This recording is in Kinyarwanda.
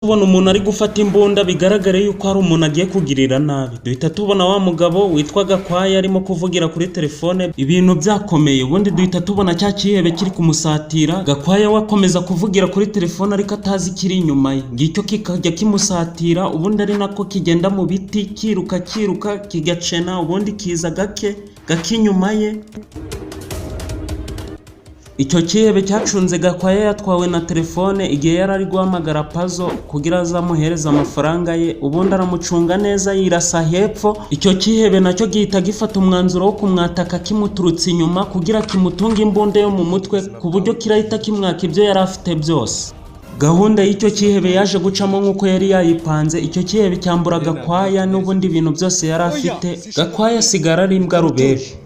Tubona umuntu ari gufata imbunda, bigaragare yuko hari umuntu agiye kugirira nabi. Duhita tubona wa mugabo witwa Gakwaya arimo kuvugira kuri telefone, ibintu byakomeye. Ubundi duhita tubona cya cyihebe kiri kumusatira. Gakwaya we akomeza kuvugira kuri telefone, ariko atazi ikiri inyuma ye. Ngicyo kikajya kimusatira, ubundi ari nako kigenda mu biti kiruka, kiruka, kigacena, ubundi kiza gake gake inyuma ye. Icyo cyihebe cyacunze Gakwaya yatwawe na telefone igihe yari ari guhamagara Pazo kugira azamuhereze amafaranga ye. Ubundi aramucunga neza, yirasa hepfo. Icyo cyihebe nacyo gihita gifata umwanzuro wo kumwataka kimuturutse inyuma, kugira kimutunge imbunda yo mu mutwe, ku buryo kirahita kimwaka ibyo yari afite byose. Gahunda y'icyo cyihebe yaje gucamo nk'uko yari yayipanze. Icyo cyihebe cyambura Gakwaya n'ubundi bintu byose yari afite. Gakwaya asigara ari imbwa rubebe.